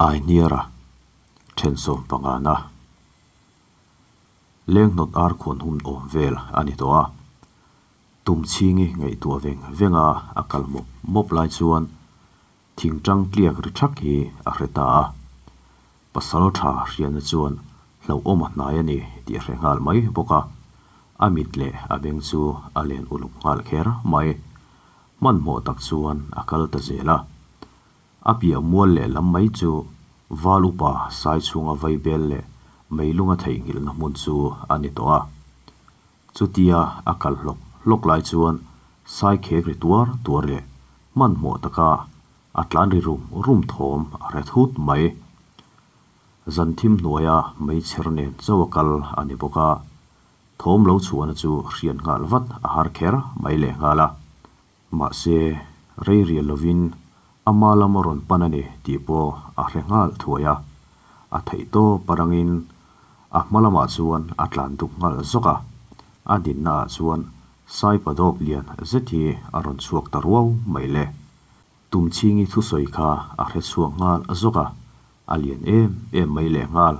Aihniara then sawmpangana leng hnawt ar khawn hun awm vel a ni tawh a. Tum chhingi ngaihtuah veng venga a kal mawp mawp lai chuan thing tang tliak ri thak hi a hre ta a. Pasal tha hriatna chuan hlauhawm a hnai a ni tih a hre nghal mai bawk a. A mit leh a beng chu a len uluk nghal kher mai. Hmanhmawh tak chuan a kal ta zel a. A piah mual leh lam mai chu Val upa sai chhunga vaibel leh meilunga theihnghilhna hmun chu a ni tawh a. Chutia a kal hlawk hlawk lai chuan sai khek ri tuar tuar leh hmanhmawh taka a tlan ri rum rum thawm a hre thut mai. Zan thim hnuaia meichher nen chauh a kal a ni bawk a, thawm lo chhuahna chu hriat nghal vat a har kher mai lehnghal a. Mahse, rei rial lovin ama lam a rawn pan a ni tih pawh a hre nghal thuai a. A theih tawp a rangin a hma lamah chuan a tlan duk nghal zawk a. A dinna ah chuan Saipa dawp lian zet hi a rawn chhuak ta ruau mai le. Tumchhingi thusawi kha a hre chhuak nghal zawk a, a lian em em mai lehnghal.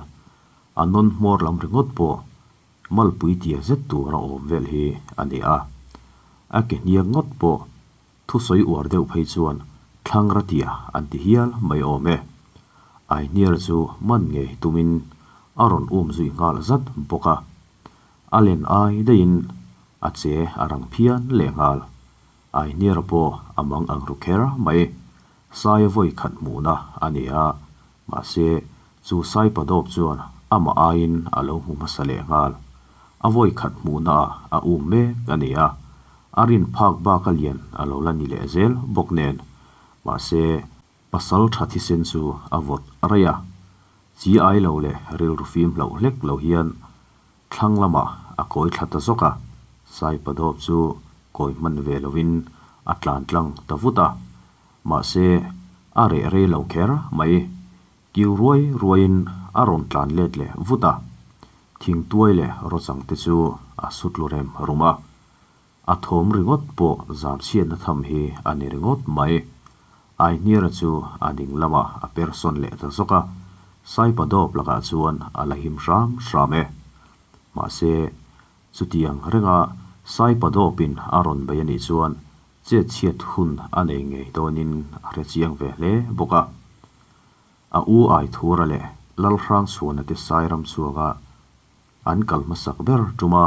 A nawn hmawr lam ringawt pawh Malpui tia zet tur a awm vel hi a ni a. A ke hniak ngawt pawh thusawi uar deuh phei chuan thlangra tia an ti hial mai awm e. Aihniar chu man ngei tumin a rawn um zui nghal zat bawk a. A len ai daihin a che a rang phian lehnghal. Aihniara pawh a mang ang ru kher mai. Sai vawi khat hmuhna a ni a, mahse chu sai padawp chuan amah aiin a lo hmu hmasa leh nghal. A vawi khat hmuhna ah a um mek a ni a, a rin phak bak a lian a lo la ni leh zel bawk nen. Mahse pasal tha thisen chu a vawt raih a, chi ai lo leh rilru fim hlauh hlek lo hian Thlang lamah a kawi thla ta zawk a, Saipadawp chu kawi hman ve lovin a tlan tlang ta vut a. Mahse, a reh rei lo kher mai. Kiu ruai ruaiin a rawn tlan let leh vut a. Thingtuai leh rawchang te chu a sutlu rem rum a. A thawm ringawt pawh zam chhiatna tham hi a ni ringawt mai. Aihniara chu a ding lamah a per sawn leh ta zawk a, Saipadawp lakah chuan a la him hram hram e. Mahse, chutiang renga Saipadawpin a rawn bei a nih chuan chet chhiat hun a nei ngei dawnin a hre chiang ve hle bawk a. A u Aithura leh Lalhrangchhuana te Sairam chhuaka An kal hmasak ber tuma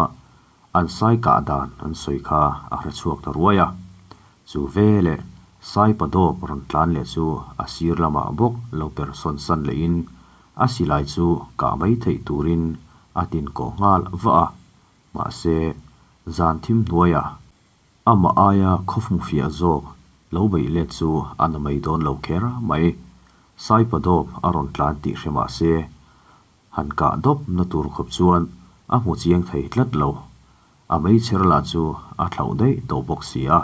an sai kah dan an sawi kha a hre chhuak ta ruai a. Chu veleh sai padawp rawn tlan leh chu a sir lamah bawk lo per sawn san lehin a silai chu kah mai theih turin a tin kawh nghal vah a. Mahse, zan thim hnuaiah amah aia khawfmu fiah zawk lo beih let chu a na mai dawn lo kher mai. Sai padawp a rawn tlan tih hre mah se, Han kah dawp na tur khawp chuan a hmu chiang thei tlat lo. A meichher lah chu a thlauh daih tawh bawk si a.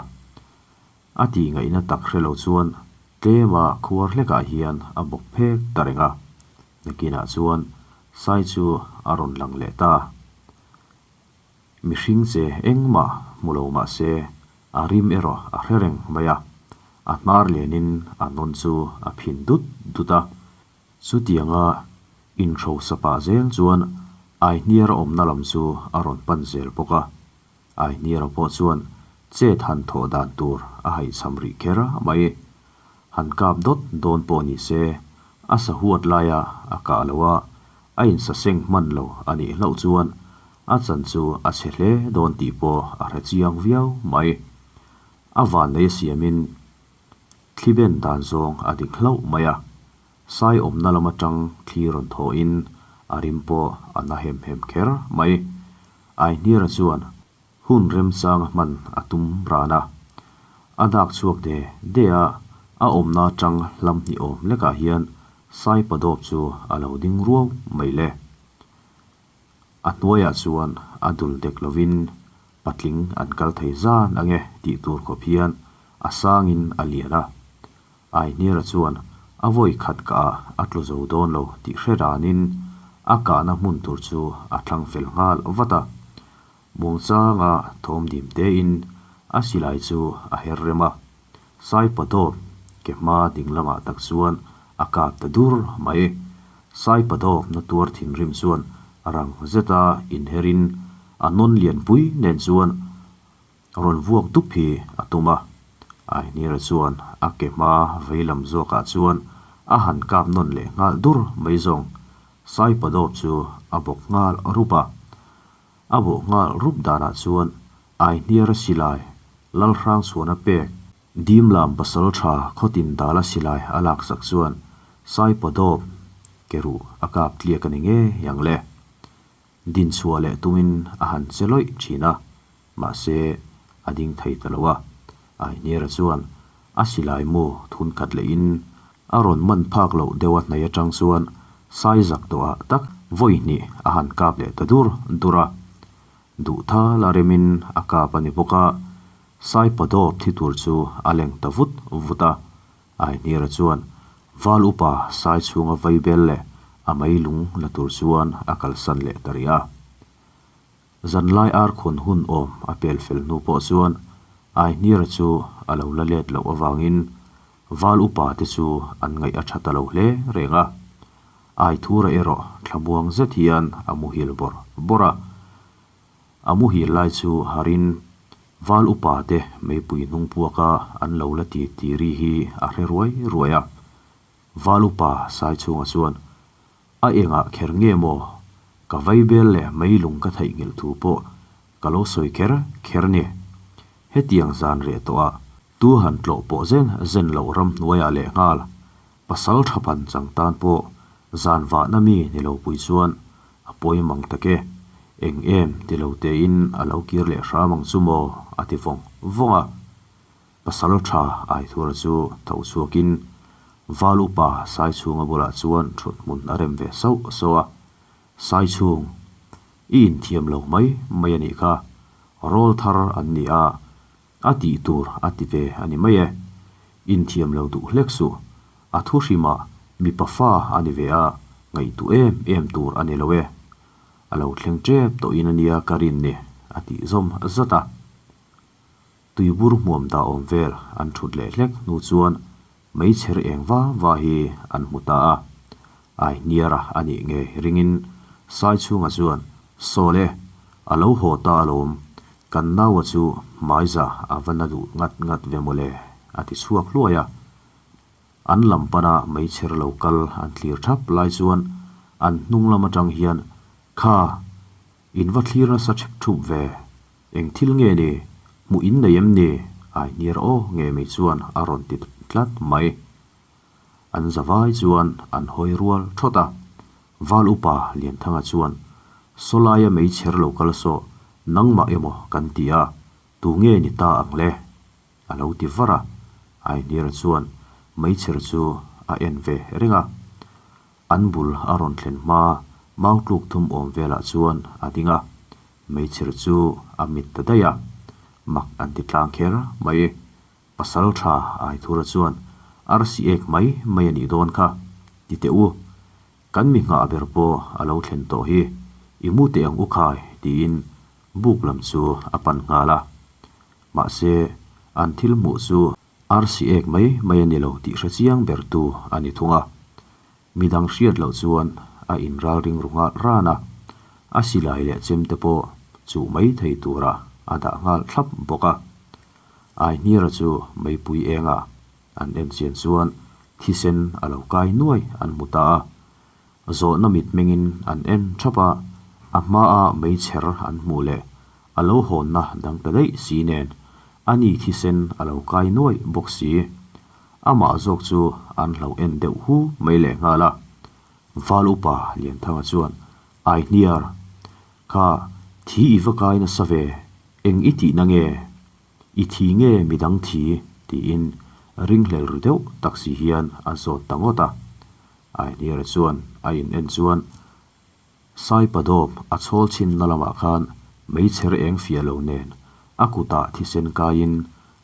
A tih ngaihna tak hre lo chuan tlema khuar hlekah hian a bawk phek ta reng a. Nakinah chuan sai chu a rawn lang leh ta. Mihring che engmah hmu lo mah se a rim erawh a hre reng mai a. A hnar lianin a nawn chu a phin dut dut a. Chutianga inhrosa pah zel chuan Aihniara awmna lam chu a rawn pan zel bawk a. Aihniara pawh chuan chet han thawh dan tur a haihchham rih kher mai. Han kap dawt dawn pawh ni se, a sa huat laia a kah lo a, a insaseng hman lo a nih hlauh chuan a chan chu a chhe hle dawn tih pawh a hre chiang viau mai. A vannei a siamin Thli ben dan zawng a dik hlauh mai a, sai awmna lam atang thli rawn thawhin a rim pawh a na hem hem kher mai. Aihniara chuan hun remchanga hman a tum ran a, a dak chhuak de de a, a awmna atang hlam hnih awm lekah hian sai padawp chu a lo ding ruau mai le. A hnuaiah chuan a dul dek lovin patling an kal thei zan ange tih tur khawp hian a sangin a lian a. Aihniara chuan a vawi khat kah ah a tlu zo dawn lo tih hre ranin a kahna hmun tur chu a thlang fel nghal vat a. Muangchanga thawm dim tein a silai chu a her rem a. Saipadawp ke hma ding lamah tak chuan a kap ta dur mai. Saipadawp na tuar thinrim chuan rang zeta inherin a nawn lianpui nen chuan rawn vuak dup hi a tum a. Ainira chuan a ke hma veilam zawkah chuan a han kap nawn leh nghal dur mai zawng. Saipadawp chu a bawk nghal rup a. A bawh nghal rup danah chuan Aihniara silai, Lalhrangchhuana pek, Dimlam pasaltha khawtin dala silai a laksak chuan Saipadawp ke ruh a kap tliak a ni ngei ang le. Dinchhuah leh tumin a han che lawih thin a, mahse a ding thei ta lo a. Aihniara chuan a silai mu thun khat lehin a rawn man phak loh deuh a hnaih atang chuan sai zak tawhah tak vawi hnih a han kap leh ta dur dur a. Duh tha la remin a kap a ni bawk a, sai padawp thi tur chu a leng ta vut vut a. Aihniara chuan Val upa sai chhunga vaibel leh a mei lung la tur chuan a kalsan leh ta rih a. Zanlai ar khawn hun awm a pel fel hnu pawh chuan Aihniara chu a lo la let loh avangin Val upa te chu an ngaih a tha ta lo hle reng a. Aithura erawh thlamuang zet hian a muhil bawrh bawrh a. A muhil lai chu harin Val upa te meipui hnung puaka an lo la ti ti ri hi a hre ruai ruai a. Val upa Saichhunga chuan, A engah kher nge maw? Ka vaibel leh meilung ka theihnghilh thu pawh ka lo sawi kher kher ni. Hetiang zan reh tawhah tu han tlawh pawh zen zen loh ramhnuaiah lehnghal pasal tha pan chang tan pawh zan vahna mi ni lo pui chuan a pawi mang tak e. Eng em ti lo tein a lo kir leh hram ang chu maw a ti vawng vawng a. Pasal tha Aithura chu tho chhuakin Val upa Saichhunga bulah chuan thut hmun a rem ve sauh sauh a. Saichhung, i inthiam lo mai mai a nih kha. Rawl thar an ni a, a tih tur a ti ve a ni mai e. Inthiam lo duh hlek suh. A thu hrimah mipa fa a ni ve a, ngaihtuah em em tur a ni lo e. A lo thleng tep tawhin a nia ka rin ni, a tih zawm zat a. Tuibur hmuam dah awm vel an thut leh hlek hnu chuan meichher eng va va hi an hmu ta a. Ai hniara a nih ngei ringin Saichhunga chuan, Saw le, a lo haw ta alawm, kan naua chu hmaiza a va na duh ngat ngat ve mawle, a ti chhuak hluai a. An lam pana meichher lo kal an thlir thap lai chuan an hnung lam atang hian, Kha, in va thlir nasa thep thup ve, Eng thil nge ni? Hmuh in nei em ni? Ai hniar aw nge mai chuan a rawn ti tlat mai. An zavai chuan an hawi rual thawt a. Val upa Lianthanga chuan, Sawlaia meichher lo kal sawh, nangmah emaw kan ti a, tu nge ni ta ang le? A lo ti var a. Ai hniara chuan meichher chu a en ve reng a. An bul a rawn thlen hma mautluk thum awm velah chuan a ding a, meichher chu a mit ta daih a, mak an ti tlang kher mai. Pasal tha Aithura chuan arsi ek mai mai a nih dawn kha, ti teh u, kan mi nghah ber pawh a lo thlen tawh hi, i mu teh ang u khai tiin buk lam chu a pan nghal a. Mahse, an thil hmuh chu Arsi ek mai mai a ni lo tih hre chiang ber tu a ni thung a. Midang hriat loh chuan a inral ring ru nghal ran a, a silai leh chem te pawh chuh mai thei tura a dah nghal thlap bawk a. Aihniara chu meipui enga an en chian chuan thisen a lo kai nuai an hmu ta a. Zawhna mitmengin an en thap a, a hmaa meichher an hmuh leh a lo hawnna dang ta daih si nen a ni thisen a lo kai nuaih bawk si. Amah zawk chu an hlo en deuh hu mai leh nghal a. Val upa Lianthanga chuan, Aihniar, kha thi i va kai nasa ve, eng i tihna nge? I thi nge midang thi? tiin ringhlel ru deuh tak si hian a zawt ta ngawt a. Aihniara chuan a in en chuan Saipadawp a chhawl chhinna lamah khan meichher eng fiah lo nen a kutah thisen kaiin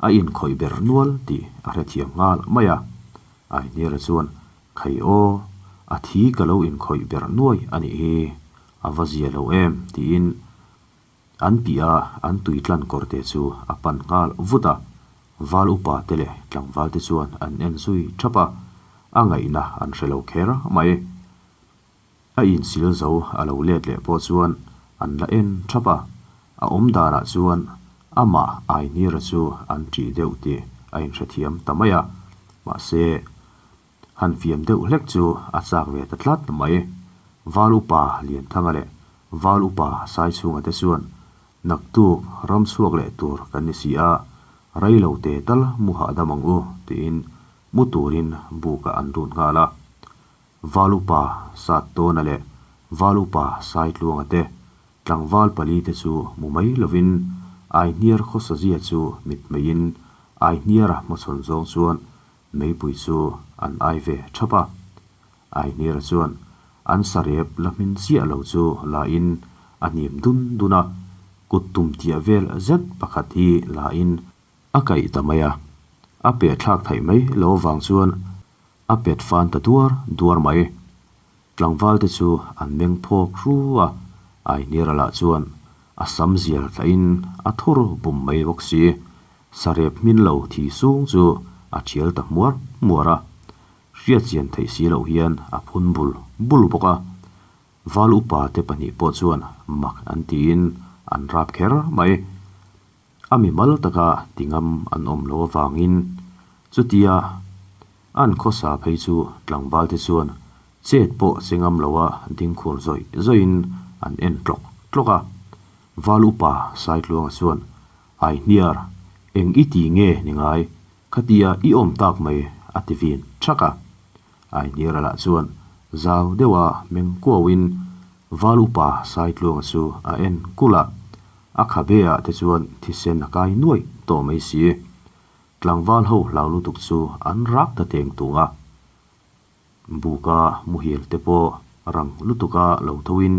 a inkhawih ber nual tih a hrethiam nghal mai a. Aihniara chuan, Khai aw, a thi ka lo inkhawih ber nuai a nih hi, a va zia lo em tiin An piah a an tui tlan kawr te chu a pan nghal vut a, val upa te leh tlangval te chuan an en zui thap a. A ngaihna an hre lo kher mai. A insil zo a lo let leh pawh chuan an la en thap a, a awm danah chuan amah Ainira chu an ṭih deuh tih a inhrethiam ta mai a, mahse, han fiam deuh hlek chu a chak ve ta tlat mai. Val upa Lianthanga leh Val upa Saichhunga te chuan Naktuk ram chhuak leh tur kan ni si a, rei lo te tal mu hahdam ang u tiin mu turin bukah an lut nghal a. Val upa Sattawna leh Val upa Saitluanga te tlangval pali te chu mu mai lovin Aihniar khawsazia chu mitmeiin Aihniara hmachhawn zawng chuan meipui chu an ai ve thap a. Aihnira chuan an sarep la hmin chiah lo chu la in a hnim dun dun a, kut tum tiah vel zet pakhat hi la in a kaih ta mai a, a peh thlak theih mai lo vang chuan a pet fan ta duar duar mai. Tlangval te chu an meng phawk hru a, Aihnira lah chuan a sam zial tlah in a thur bum mai bawk si, sarep hmin lo thi sung chu a thial ta hmuar hmuar a. Hriatchian theih si loh hian a phun bul bul bawk a. Val upa te pahnih pawh chuan mak an tiin an rap kher mai. A mimal taka tingam an awm lo avangin chutia an khawsa phei chu tlangval te chuan chet pawh che ngam loa ding khur zawih zawihin an en tlawk tlawk a. Val upa Saitluanga chuan, Aihniar, eng i ti nge ni ngai? Khatia i awm tak mai a ti vin thak a. Aihniara lah chuan zau deuha meng kuauin Val upa Saitluanga chu a en kulh a, a khabe ah te chuan thisen a kai nuaih tawh mai si. Tlangval ho hlau lutuk chu an rak ta teng tung a. Buka muhil te pawh rang lutuka lo thoin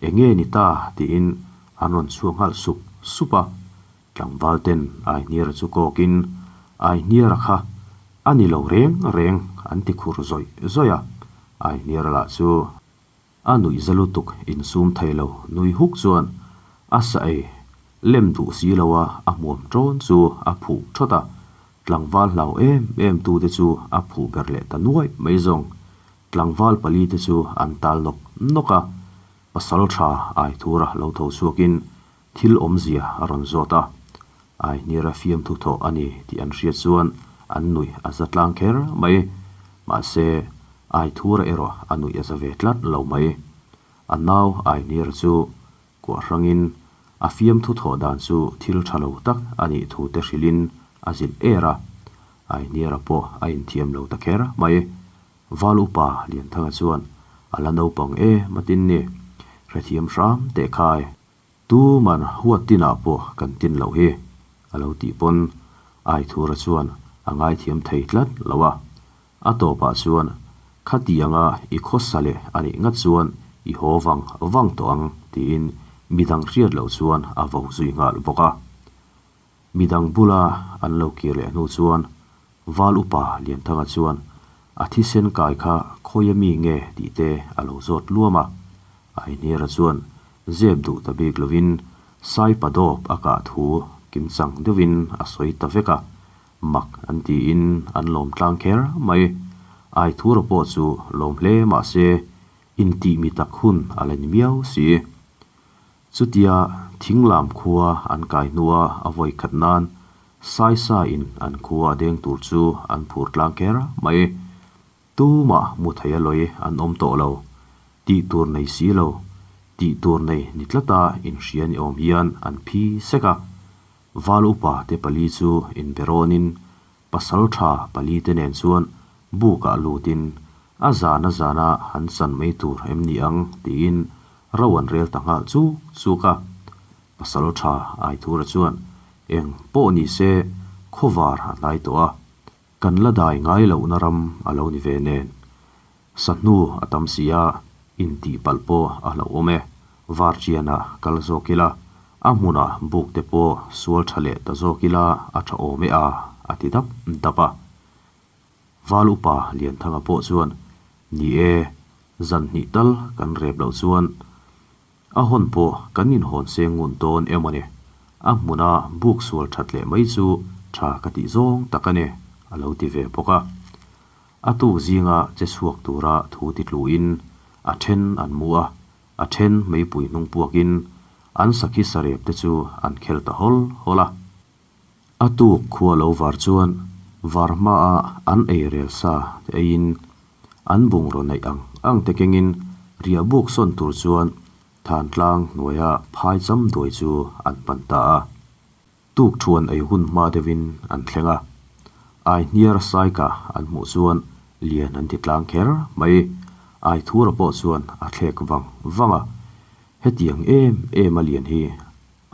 enge ni ta tiin an rawn chhuak nghal sup sup a. Tlangval ten Aihniara chu kawkin, Aihniara kha a ni lo reng reng an ti khur zawih zawih a. Aihniara lah chu a nuih za lutuk insum thei lo nui huk chuan a sa ei lem duh si lo a, a hmuam ṭawn chu a phuh ṭhawt a. Tlangval hlau em em tute chu a phuh ber leh ta nuaih mai zawng. Tlangval pali te chu an tal nawk nawk a, pasal ṭha Aithura lo tho chhuakin Thil awmzia a rawn zawt a, Aihnira fiamthu thawh a ni tih an hriat chuan an nuih a za tlang kher mai. Mahse, Aithura erawh a nuih a za ve tlat lo mai. A nau Aihnira chu kuah hrangin a fiamthu thawh dan chu thil tha lo tak a nih thu te hrilhin a zilh er a, Aihnira pawh a inthiam lo ta kher mai. Val upa Lianthanga chuan a la naupang e matin ni, hrethiam hram teh khai. Tu man huat tinah pawh kan tin loh hi, a lo tih pawn Aithura chuan a ngaithiam thei tlat lo a. A tawpah chuan, Khatianga i khawsa leh a nih ngat chuan i haw vang vang tawh ang, tiin midang hriat loh chuan a vo zui nghal bawk a. Midang bula an lo kir leh hnu chuan Val upa Lianthanga chuan a thisen kai kha khawi ami nge tih te a lo zawt luam a. Aihniara chuan zep duh ta bik lovin Saipa dawp a kah thu kimchang deuhin a sawi ta vek a, mak an tiin an lawm tlang kher mai. Aithura pawh chu lawm hle mah se intih mi tak hun a la ni miau si. Chutia Thinglam khua an kai hnua a vawi khat nan Saisa in an khua deng tur chu an phur tlang kher mai. Tumah mu thei a lawi an awm tawh lo. Tih tur nei si lo, tih tur nei ni tlata inhria ni awm hian an phi sek a. Val upa te pali chu inberawnin pasal tha pali te nen chuan bukah lutin a zan a zana han chan mai tur em ni ang tiin ro an rel ta nghal chuk chuk a. Pasal tha Aithura chuan eng pawh ni se khawvar a hnai tawh a, kan la dai ngai lohna ram a lo ni ve nen. Sahnu a tam si a, intih palh pawh a hlauhawm e, Varṭianah kal zawk ila, a hmunah buk te pawh sual ṭha leh ta zawk ila a ṭha awm e a, a ti dap dap a. Val upa Lianthanga pawh chuan, Ni e, zan hnih tal kan rep loh chuan a hawn pawh kan inhawn seng ngun dawn emaw ni, a hmuna buk sual ṭhat leh mai chu ṭha ka tih zawng tak a ni, a lo ti ve bawk a. A tuk zinga che chhuak tura thu ti tluin a then an mu a, a then meipui hnung puakin an sakhi sarep te chu an khel ta hawl hawl a. A tuk khua lo var chuan var hmaah an ei rel sa te eiin an bungraw neih ang ang te kengin riah buk sawn tur chuan Thantlang hnuaia phai cham duai chu an pan ta a. Tuk thuan ei hun hma deuhin an thleng a, ai hniar saika an hmuh chuan lian an ti tlang kher mai. Ai thura pawh chuan a thlek vang vang a, Hetiang em em a lian hi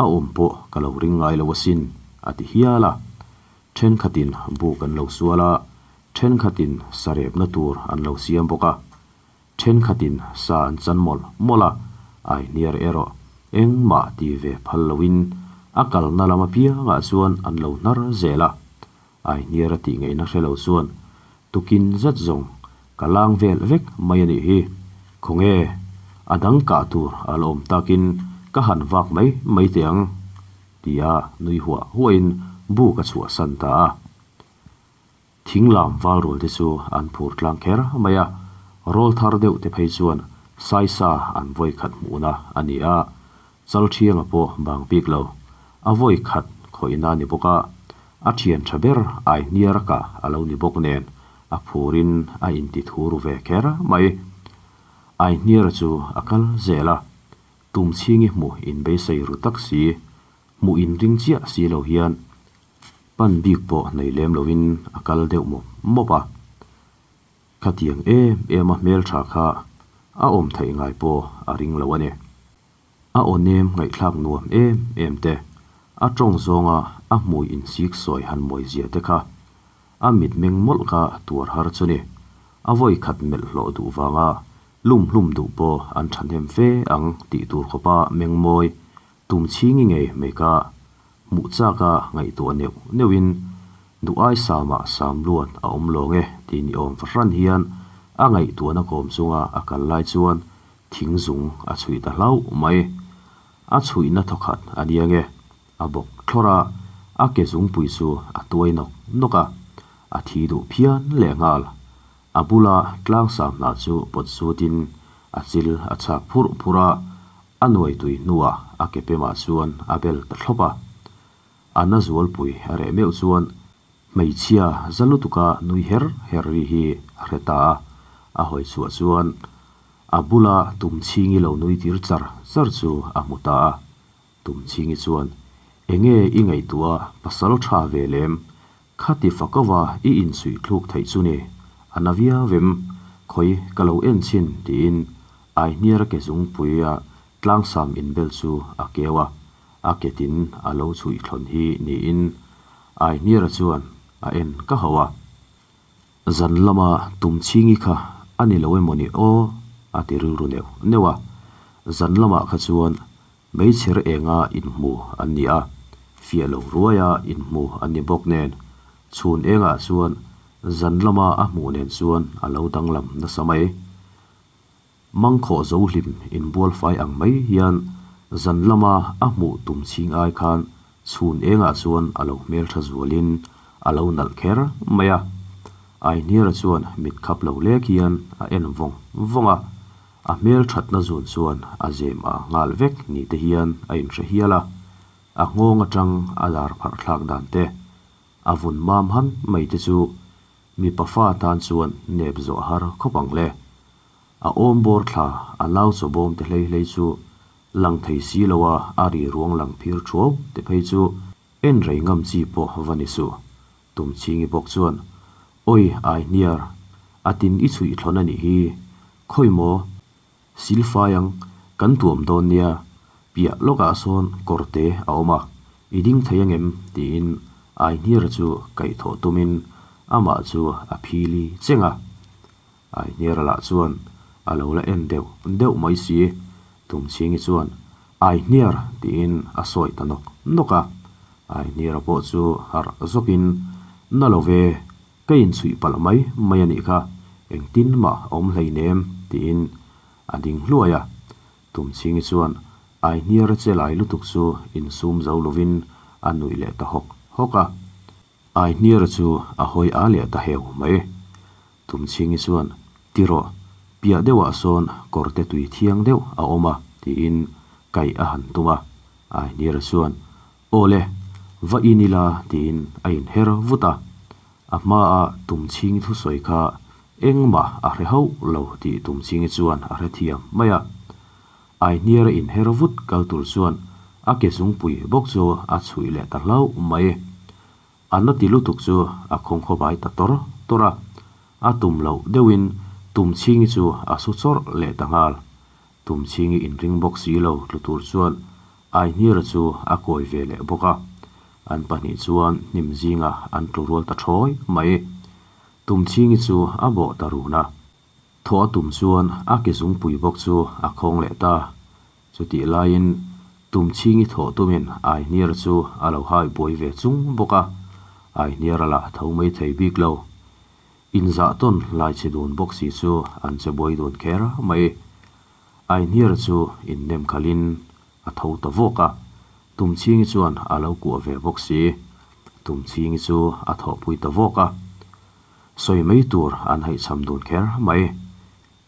a awm pawh ka lo ring ngai lo asin, a ti hial a. Thenkhatin buk an lo sual a, thenkhatin sarepna tur an lo siam bawk a. Thenkhatin sa an chan mawlh mawlh a, ai hniar erawh engmah ti ve phal loin a kalna lam apiangah chuan an lo hnar zel a. Ai hniar a tih ngaihna hre lo chuan tukin zet zawng ka lang vel vek mai a nih hi. Khawnge a dang kah tur a la awm takin ka han vak mai mai teh ang tia nui huah huahin buk a chhuahsan ta a. Thing lam val rual te chu an phur tlang kher mai a, rawl thar deuh te phei chuan Saisa an vawi khat hmuhna a ni a, Chalthianga pawh bang bik lo, a vawi khat khawihna a ni bawk a, a thian tha ber ai hniar a kah a lo ni bawk nen a phurin a inti thu ru ve kher mai. Ai hniara chu a kal zel a, tum chhingi hmuh inbeisei ru tak si, hmuh inring chiah si lo hian Pan bik pawh nei lem loin a kal deuh mawp mawp a. Khatiang em em a hmeltha kha a awm theih ngai pawh a ring lo a ni. A aw nem ngaihthlak nuam em em te, a tawng zawnga a hmui insik sawi han mawi zia te kha a mitmeng mawlh kha tuar har chu ni. A vawi khat melh hlawh duh vanga lum hlum duh pawh an thahnem fe ang tih tur khawpa mengmawi tum chhingi ngei mai kha Hmuh chaka ngaihtuah neuh neuhin duh ai samah sam luat a awm lawng e tih ni awm fahran hian a ngaihtuahna kawm chunga a kal lai chuan thing zung a chhuih ta hlauh mai. A chhuihna thawkhat a nia nge a bawk thlawr a, a ke zungpui chu a tuai nawk nawk a, a thi duh phian lehnghal. A bula tlangsam hna chu pawt zutin a chil a chhak phurh phurh a, A nuai tui hnuah a ke pemah chuan a bel ta thlawp a. A na zualpui a reh meuh chuan hmeichhia za lutuka nui her her ri hi a hre ta a. A hawi chhuah chuan a bula Tumchhingi lo nui tir char char chu a hmu ta a. Tumchhingi chuan, Enge i ngaihtuah a pasal tha ve lem? Khati fakova i insuih thluk theih chu ni, a na viau em? Khawi ka lo en chhin tiin Aihniara ke zungpuia tlangsam inbel chu a keu a, a ketin a lo chhuih thlawn hi niin Aihniara chuan a en ka hauh a. Zan lama Tumchhingi kha a ni lo emawni aw a ti rilru neuh neuh a, zan lamah kha chuan Meichher enga inhmu an ni a, fiah lo ruaia inhmu an ni bawk nen, chhun engah chuan zan lama a hmuh nen chuan a lo danglam nasa mai. Mangkhawh zo hlim inbual fai ang mai hian zan lama a hmuh tum chhing ai khan chhun engah chuan a lo hmeltha zualin a lo nalh kher mai a. Aihniara chuan mit khap lo lek hian a en vawng vawng a. A hmel thatna zun chuan a zem ah nghal vek ni te hian a inhre hial a, a nghawng atang a dar pharh thlak dan te, a vun mam han mai te chu mipa fa tan chuan nep zawh har khawp ang le. A awm bawr thla a nau chaw bawm te hlei hlei chu lang thei si lo a a ri ruang lang phir thuau te phei chu en rei ngam chi pawh va ni suh. Tumchhingi bawk chuan, Awi Aihniar, a tin i chhuih thlawn a nih hi, khawi maw? Silfai ang, kan tuam dawn nia, piah lawkah sawn kawrte a awm a, i ding thei angem? tiin Aihniara chu kaihthawh tumin amah chu a phili cheng a. Aihniara lah chuan a lo la en deuh deuh mai si, Tumchhingi chuan, Aihniar! tiin a sawi ta nawk nawk a. Aihniara pawh chu harh zawkin, Na lo ve, ka inchhuih palh mai mai a nih kha, engtin mah a awm hleinem, tiin a ding hluai a. Tumchhingi chuan Aihniara che lai lutuk chu insum zo lovin a nuih leh ta hawk hawk a. Aihniara chu a hawi a leh ta heu mai. Tumchhingi chuan, Ti rawh, piah deuhah sawn kawrte tui thiang deuh a awm a, tiin kaih a han tum a. Ainira chuan, Aw le, va in ila, tiin a inher vut a. A hmaa Tumchhingi thusawi kha engmah a hre hauh lo tih Tumchhingi chuan a hrethiam mai a. Aihniara inher vut kal tur chuan a ke zungpui bawk chu a chhuih leh ta hlauh mai. A na ti lutuk chu a khawngkhaw bai ta tawr tawr a, a tum loh deuhin Tumchhingi chu a su chawrh leh ta nghal. Tumchhingi inring bawk si lo tlu tur chuan Aihniara chu a kawi ve leh bawk a, an pahnih chuan hnim zingah an tlu rual ta thawi mai. Tumchhingi chu a bawh ta run a. Thaw a tum chuan a ke zungpui bawk chu a khawng leh ta. Chutih laiin Tumchhingi thawh tumin Aihniara chu a lo hai buai ve chung bawk a, Aihniara lah tho mai thei bik lo. Inzah tawn lai che dun bawk si chu an che buai dun kher mai. Aihniara chu innem khalhin a tho ta vawk a, Tumchhingi chuan a lo kuah ve bawk si. Tumchhingi chu a thawhpui ta vawk a. Sawi mai tur an haihchham dun kher mai.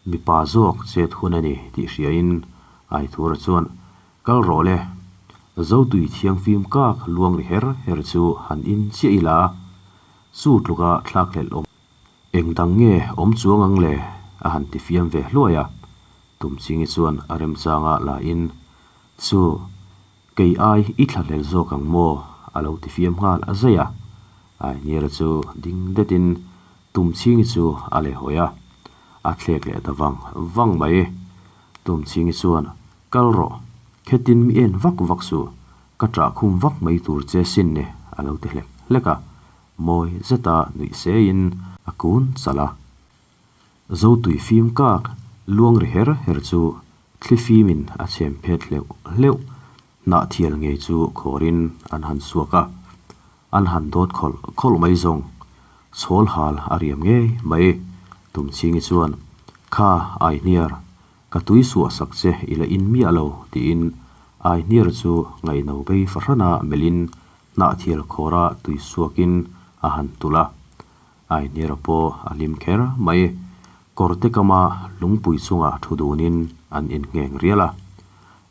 Mipa zawk chet hun a ni tih hriain Aithura chuan, Kal rawh le, Zotui thiangfim kak luang ri her her chu han in chiah ila, chu tluka thlak hlelh awm eng dang nge awm chuang ang le? a han ti fiam ve hluai a. Tumchingi chuan a remchanga la in, Chu, Kei ai i thlahlel zawk ang maw? a lo ti fiam nghal a zai a. Ainira chu ding detin Tumchhingi chu a leh hawi a, a thlek leh ta vang vang mai. Tumchhingi chuan, Kal rawh, khetin mi en vak vak suh, ka ṭah khum vak mai tur che sin ne a lo ti hlek hlek a, mawi zeta nuih seiin a kun chalh a. Zotui fim kak luang ri her her chu thli fimin a chhem phet hleuh hleuh. Hnah thial ngei chu khawrin an han suak a, an han dawt khawlh khawlh mai zawng. Chhawl hal a riam ngei mai. Tumchhingi chuan, Kha, Aihniar, ka tui suah sak che i la in miah lo, tiin Aihniar chu ngaihno bei fahrana melhin hnah thial khawra tui suakin a han tulh a. Ainira pawh a hlim kher mai. Kawrte kama lungpui chungah thu dunin an inngheng rial a.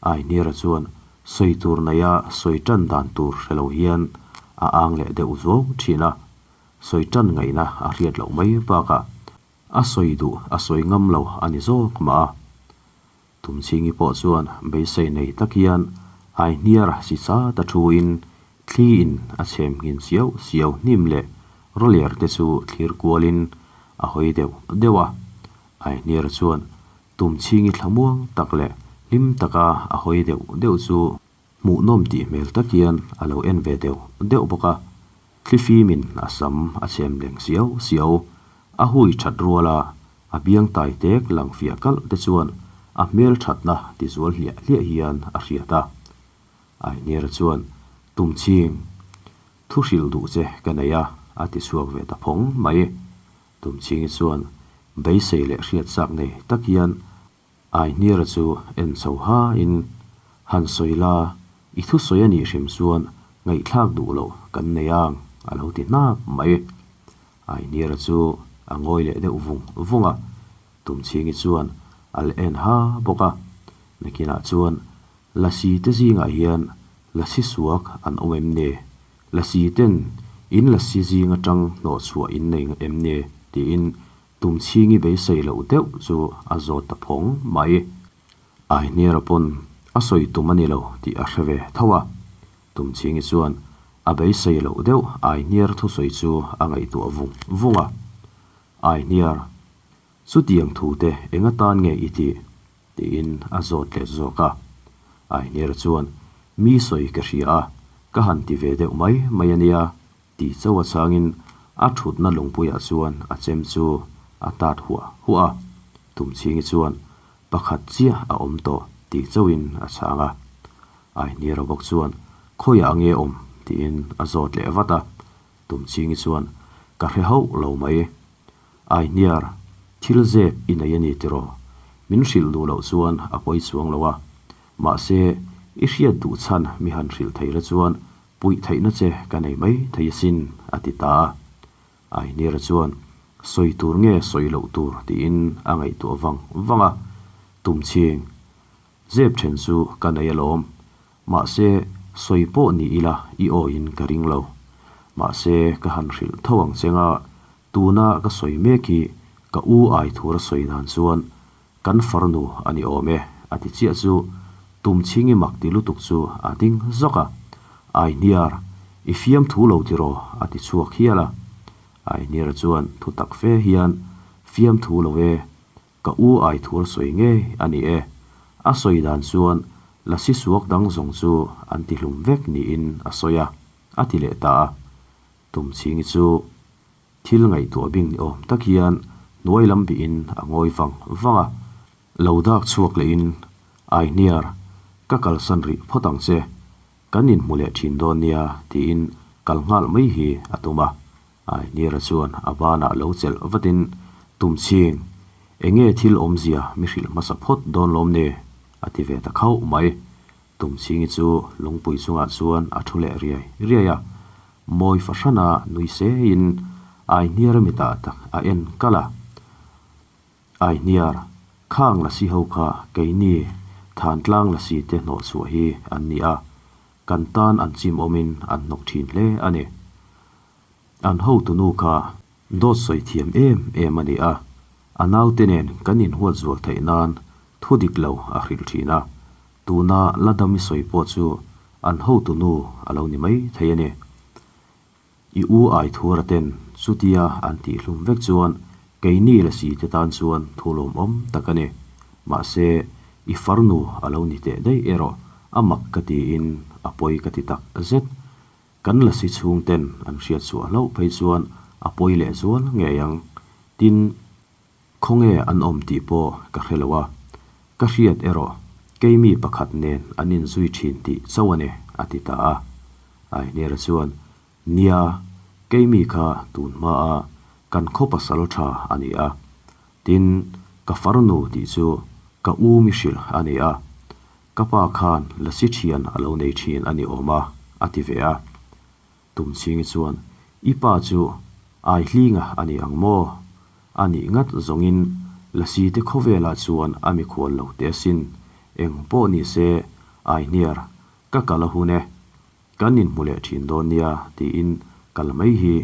Ainira chuan sawi tur neia sawi tan dan tur hre lo hian a ang leh deuh zuau thin a. Sawi tan ngaihna a hriat loh mai bakah a sawi duh a sawi ngam lo a ni zawk mah a. Tumchhingi pawh chuan beisei nei tak hian Aihniar si sa ta thuin thliin a chhem nghin siau siau hnim leh rawliar te chu thlir kualin a hawi deuh deuh a. Aihniar chuan Tumchhingi thlamuang tak leh hlim taka a hawi deuh deuh chu hmuhnawm tih hmel tak hian a lo en ve deuh deuh bawk a. Thlifimin a sam a chhem leng siau siau, a hui that ruala A biang tai tek lang fiah kalh te chuan a hmel thatna ti zual hliah hliah hian a hriat a. Ainira chuan, Tumchhing, thu hrilh duh che ka nei a, a ti chhuak ve ta phawng mai. Tumchhingi chuan beisei leh hriatsak nei tak hian Ainira chu en chho hain, Han sawi la, i thusawi a nih hrim chuan ngaihthlak duh loh kan nei ang, a lo ti hnap mai. Ainira chu a ngawi leh deuh vung vung a, Tumchhingi chuan a la en ha bawk a. Nakinah chuan Lasi te zingah hian Lasi suak an awm em ni? Lasi ten in Lasi zing atang hnawhchhuah in nei em ni? tiin Tumchhingi beisei loh deuh chu a zawt ta phawng mai. Ainira pawn a sawi tum a ni lo tih a hre ve tho a. Tumchhingi chuan a beisei loh deuh Aihniar thusawi chu a ngaihtuah vung vung a. Aihniar, chutiang thu te eng atan nge i tih? tiin a zawt let zawk a. Aihniar chuan, Mi sawi ka hria a, ka han ti ve deuh mai mai a nia, ti chauh a changin a thutna lungpuiah chuan a chem chu a tat huah huah a. Tumchhingi chuan, Pakhat chiah a awm tawh, ti chauhin a chhang a. Ainira bawk chuan, Khawiah nge awm? tiin a zawt leh vat a. Tumchhingi chuan, Ka hre hauh lo mai. Aihniar, thil zep i nei a ni tiraw? Min hrilh duh loh chuan a pawi chuang lo a. Mahse, i hriat duh chhan mi han hrilh thei la chuan puih theihna che ka nei mai thei asin, a ti ta a. Ainira chuan, Sawi tur nge sawi loh tur tiin a ngaihtuah vang vang a, Tumchhing, zep then chu ka nei alawm. Mahse, sawi pawh ni ila i awiin ka ring lo. Mahse, ka han hrilh tho ang che nga, tuna ka sawi mek hi ka u ai thur a sawi dan chuan kan farnu a ni awm e, a ti chiah chu Tumchhingi mak ti lutuk chu a ding zawk a, Aihniar, i fiamthu lo tiraw? a ti chhuak hial a. Aihniara chuan thu tak fe hian, Fiamthu lo e, ka u ai thur sawi ngei a ni e. A sawi dan chuan lasi suak dang zawng chu an ti hlum vek niin a sawi a, a ti leh ta a. Tumchhingi chu thil ngaihtuah bing ni awm tak hian hnuai lam bihin a ngawi vang vang a. Lo dak chhuak lehin, Aihniar, ka kalsan rih phawt ang che. Kan inhmu leh thin dawn nia tiin kal nghal mai hi a tum a. Aihniara chuan a banah lo chelh vatin, Tumchhing, enge thil awmzia mi hrilh hmasa phawt dawn lawm ni? a ti ve ta khauh mai. Tumchhingi chu lungpui chungah chuan a thu leh riai riai a. Mawi fahrana nui seiin Aihniara mitah tak a en kalh a. Aihniar, khang lasi ho kha keini Thantlang lasi te hnawh chhuah hi an ni a, kan tan an chim awmin an hnawk thin hle a ni. An hotunu kha dawt sawi thiam em em a ni a, a naute nen kan inhuat zual theih nan thu dik lo a hrilh thin a, tuna la dam i sawi pawh chu an hotunu a lo ni mai thei a ni. I u Aithura ten chutia an tih hlum vek chuan keini lasi te tan chuan thu lawmawm tak a ni. Mahse, i farnu a lo ni teh daih erawh a mak ka tiin a pawi ka ti tak zet. Kan lasi chhung ten an hriat chhuah hlauh phei chuan a pawi leh zual ngei ang. Tin, khawnge an awm tih pawh ka hre lo a. Ka hriat erawh keimi pakhat nen an inzui thin tih chauh a ni, a ti ta a. Aihnera chuan, Nia, keimi kha tun hmaa kan khaw pasal tha a ni a. Tin, ka farnu tih chu ka u mi hrilh a ni a. Ka pa khan lasi thian a lo nei thin a ni awm a, a ti ve a. Tumchhingi chuan, I pa chu Aihlinga a ni ang maw? A nih ngat zawngin lasi te khawvelah chuan a mikhual lo teh asin. Eng pawh ni se, Aihniar, ka kal a hun e. Kan inhmu leh thin dawn nia, tiin kal mai hi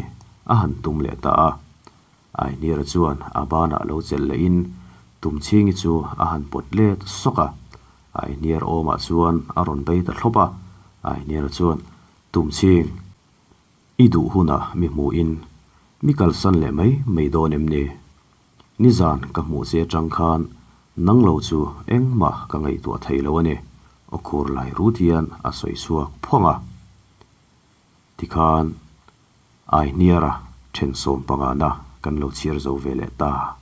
a han tum leh ta a. Aihnira chuan a banah lo chelh lehin Tumchhingi chu a han pawt let sawk a. Aihniar awmah chuan a rawn bei ta thlawp a. Aihnira chuan, Tumchhing, i duh hunah mi hmuhin mi kalsan leh mai mai dawn em ni? Nizan ka hmuh che atang khan nang lo chu engmah ka ngaihtuah thei lo a ni, aw khur lai rut hian a sawi chhuak phawng a. Tikhan Aihniara then 15 na kan lo chhiar zo ve leh ta.